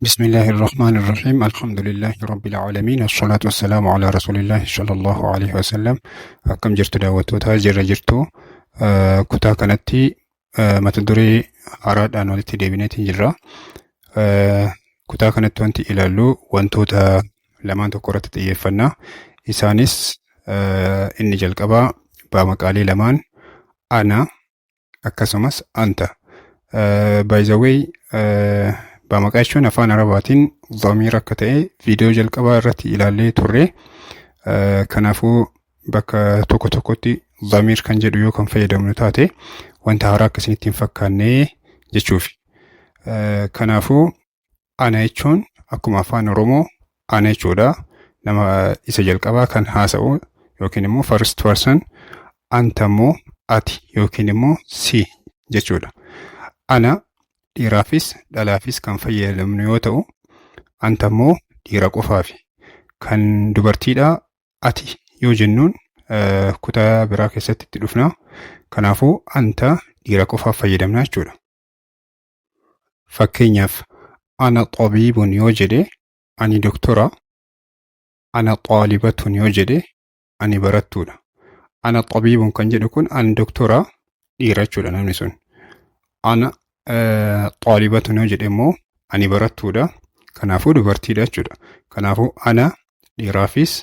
Bismillahi irrahmani irrahiim. Alhamdulillahi rabbil aalamiin. Assalatu wassalaamu ala rasuulillahi sallallahu alaihi wasallam. Akkam jirtu daawwattoota, jirra jirtu. Kutaa kanatti mata duree haaraadhaan walitti deebineetiin jirra. Kutaa kanatti wanti ilaallu wantoota lamaan tokko irratti xiyyeeffanna. Isaanis inni jalqabaa baamaqaalee lamaan ana akkasumas anta. By the way, baamaqaa jechuun afaan Arabaatiin dhamiir akka ta'e viidiyoo jalqabaa irratti ilaallee turre. Kanaafuu bakka tokko tokkotti dhamiir kan jedhu yoo kan fayyadamnu taate wanta haaraa akka isinitti hin fakkaanne jechuufi. Kanaafuu ana jechuun akkuma afaan Oromoo ana jechuudha. Nama isa jalqabaa kan haasa'u yookiin immoo first person, anta immoo ati yookiin immoo si jechuudha. Ana dhiiraafis dhalaafis kan fayyadamnu yoo ta'u, anta immoo dhiira qofaafi. Kan dubartiidhaa ati yoo jennuun kutaa biraa keessatti itti dhufna. Kanaafuu anta dhiira qofaaf fayyadamna jechuudha. Fakkeenyaaf ana xabiibun yoo jedhe ani doktora, ana xaalibatun yoo jedhe ani barattuudha. Ana xabiibun kan jedhu kun ani doktora, dhiira jechuudha namni sun. Ana xaalibatun yoo jedhe immoo ani barattuudha. Kanaafuu dubartiidha jechuudha. Kanaafuu ana dhiiraafis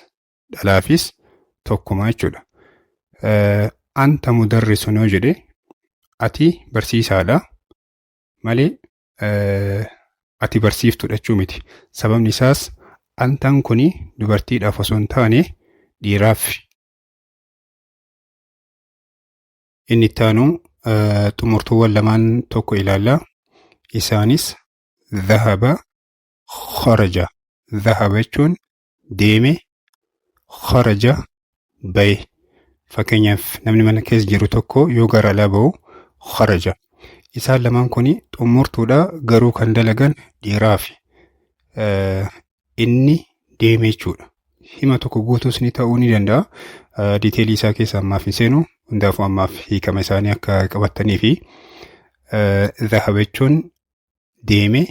dhalaafis tokkuma jechuudha. Anta mudarrisun yoo jedhe ati barsiisaadha malee ati barsiiftuudha jechuu miti. Sababni isaas antaan kuni dubartiidhaaf osoo hin taane dhiiraaf. Inni itti aanu xumurtuuwwan lamaan tokko ilaalla. Isaanis dhahaba, kharaja. Dhahaba jechuun deeme, kharaja bahe. Fakkeenyaaf namni mana keessa jiru tokko yoo gara alaa bahu kharaja. Isaan lamaan kun xumurtuudha, garuu kan dalagan dhiiraafi. Inni deeme jechuudha. Hima tokko guutuus ni ta'uu ni danda'a. Diiteelii isaa keessa ammaaf hin seenu. Hundaafuu ammaaf hiikama isaanii akka qabattanii fi dhahaba jechuun deeme,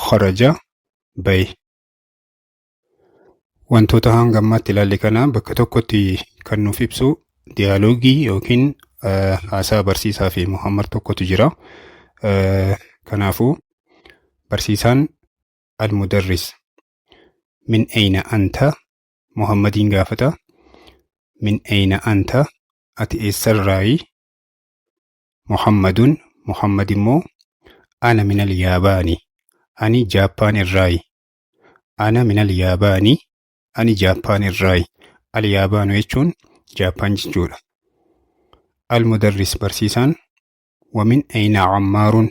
kharaja bahe. Wantoota hanga ammaatti ilaalle kana bakka tokkotti kan nuuf ibsu diyaaloogii yookiin haasaa barsiisaa fi Muhammad tokkotu jira. Kanaafuu barsiisaan al-mudarris min ayna anta Muhammadiin gaafata. Min ayna anta, ati eessarraayi? Muhammadun, Muhammad immoo ana minal yaabaani, ani Jaappaan irraayi. Ana minal yaabaani, ani Jaappaan irraayi. Al yaabaanu jechuun Jaappaan jechuudha. Al mudarris barsiisaan wamin ayna ammaarun,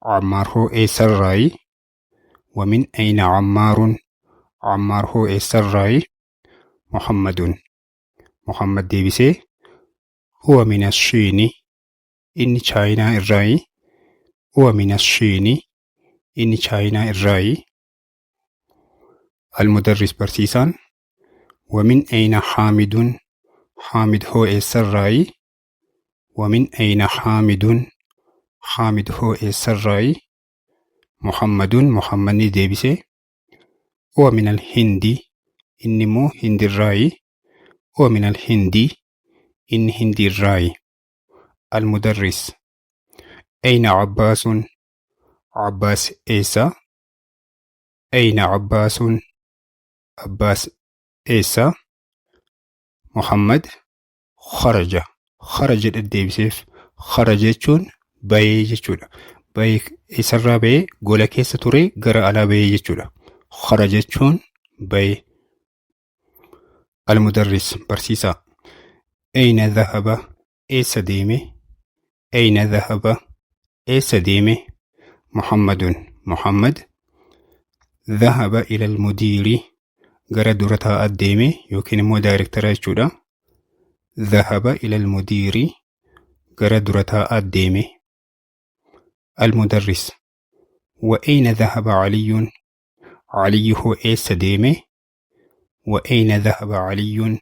Ammaar hoo eessarraayi? Wamin ayna ammaarun, Ammaar hoo eessarraayi? Muhammadun, Muhammad deebisee huwa min ashiini, inni Chaayinaa irraayi. Huwa min ashiini, inni Chaayinaa irraayi. Almudarris barsiisaan wamin ayna haamidun, Haamid hoo eessarraayi? Wamin ayna haamidun, Haamid hoo eessarraayi? Muhammadun, Muhammad ni deebise huwa min alhindi, inni immoo hindirraayi. Huwa min alhindi, inni hindiirraayi. Almudarris ayna abbaasun, Abbaas eessa? Ayna abbaasun, Abbaas eessa? Muhammad kharaja, kharaja deddeebiseef. Kharaja jechuun bayee jechuudha. Bayee eessarraa bayee? Gola keessa ture gara alaa bayee jechuudha. Kharaja jechuun bayee. Almudarris barsiisaa ayna dhahaba, eessa deeme? Ayna dhahaba, eessa deeme? Muhammadun, Muhammad dhahaba ila almudiiri, gara dura taa'aa deeme yookiin immoo daayirektara jechuudha. Dhahaba ila almudiiri, gara dura taa'aa deeme. Almudarris wa ayna dhahaba aliyuun, Aliyyi hoo eessa deeme? Wa ayna dhahaba aliyuun,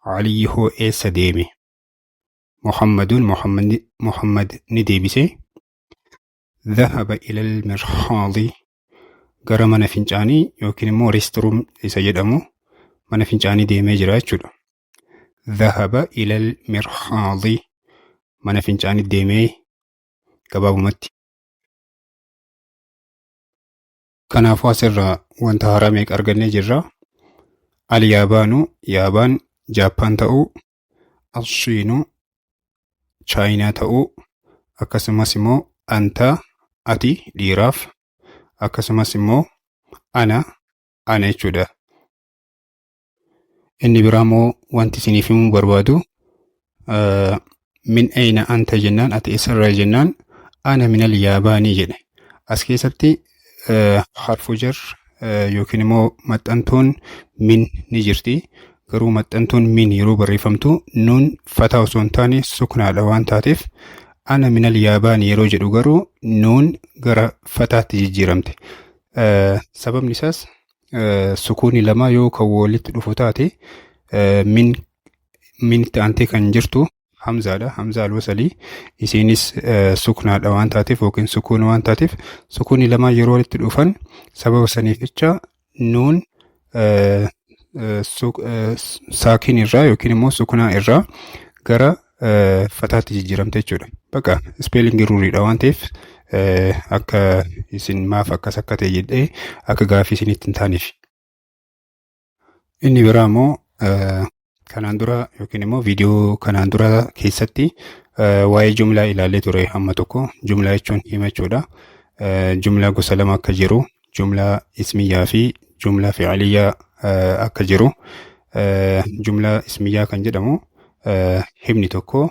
Aliyyi hoo eessa deeme? Muhammadun, Muhammad ni deebise dhahaba ila almirhaadi, Gara mana fincaanii yookiin immoo restroom isa jedhamu mana fincaanii deemee jira jechuudha. Dhahaba ilal mirhaadi, mana fincaanii deemee gabaabumatti. Kanaafuu asirraa wanta haaraa meeqa argannee jirra? Al yaabaanu, yaabaan Jaappaan ta'uu, Alsiinu Chaayinaa ta'uu, akkasumas immoo anta ati dhiiraaf, akkasumas immoo ana ana jechuudha. Inni biraa immoo wanti isiniif himuu barbaadu, min ayna anta jennaan, ati eessarraa jennaan, ana minal yaabaanii jedhe. As keessatti harfu jar yookiin immoo maxxantuun min ni jirti. Garuu maxxantuun min yeroo barreeffamtu nuun fataa osoo hin taane suknaadha waan taateef, ana minal yaabaanii yeroo jedhu garuu nuun gara fataatti jijjiiramte. Sababni isaas sukuunni lama yoo kan walitti dhufu taate, min minitti aantee kan jirtu hamzaadha. Hamzaa alwasalii isiinis suknaadha waan taateef yookiin sukuun waan taateef, sukuunni lama yeroo walitti dhufan sababa saniif jecha nuun saakiin irraa yookiin immoo suknaa irraa gara fataatti jijjiiramte jechuudha. Bakka spelling ruleiidha waan ta'eef, akka isin maaf akkas akka ta'e jedhee akka gaafii isinitti hin taaneef. Inni biraa immoo kanaan dura yookiin immoo viidiyoo kanaan dura keessatti waa'ee jumlaa ilaallee ture hamma tokko. Jumlaa jechuun hima jechuudha. Jumlaa gosa lama akka jiru, jumlaa ismiyyaa fi jumlaa fi'aliyyaa akka jiru. Jumlaa ismiyyaa kan jedhamu himni tokko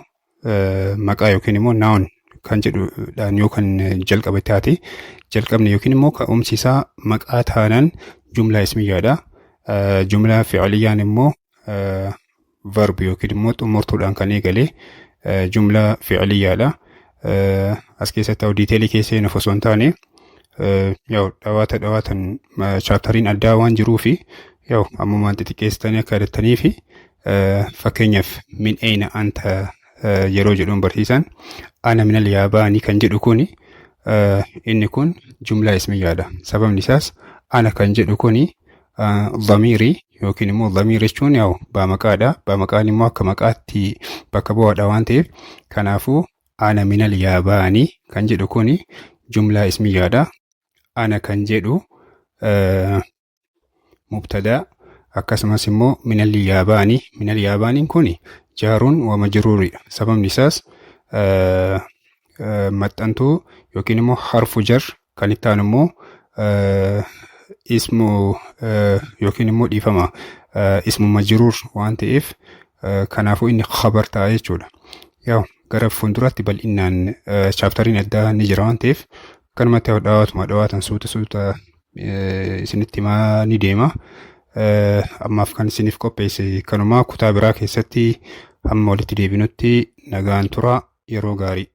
maqaa yookiin immoo noun kan jedhudhaan yoo kan jalqabe taate, jalqabni yookiin immoo ka'umsi isaa maqaa taanaan jumlaa ismiyyaadha. Jumlaa fi'aliyyaan immoo verb yookiin immoo xumurtuudhaan kan eegale jumlaa fi'aliyyaadha. As keessatti ta'u detailii keessa seenuuf osoo hin taane, yaa'u dhawaata dhawaatan chapteriin addaa waan jiruufi, yaa'u ammumaan xixiqqeessitanii akka yaadattanii fi fakkeenyaaf min ayna anta yeroo jedhuun barsiisan, ana minal yaabaanii kan jedhu kuni, inni kun jumlaa ismiyyaadha. Sababni isaas ana kan jedhu kuni dhamiirii yookiin immoo dhamiir jechuun yaa'u baamaqaadha. Baamaqaan immoo akka maqaatti bakka bu'aadha waan ta'eef, kanaafuu ana minal yaabaanii kan jedhu kuni jumlaa ismiyyaadha. Ana kan jedhu mubtadaa, akkasumas immoo minal yaabaanii, minal yaabaaniin kun jaaruun wa majruuridha. Sababni isaas maxxantuu yookiin immoo harfu jar kan itti aanu immoo ismu yookiin immoo, dhiifama, ismu majruur waan ta'eef, kanaafuu inni khabar ta'a jechuudha. Yaa'u gara fuulduraatti bal'inaan chapteriin addaa ni jira waan ta'eef, akkanumatti dhawaatuma dhawaatan suuta suuta isinitti himaa ni deema. Ammaaf kan isiniif qopheesse kanumaa. Kutaa biraa keessatti hamma walitti deebinutti nagaan tura, yeroo gaarii.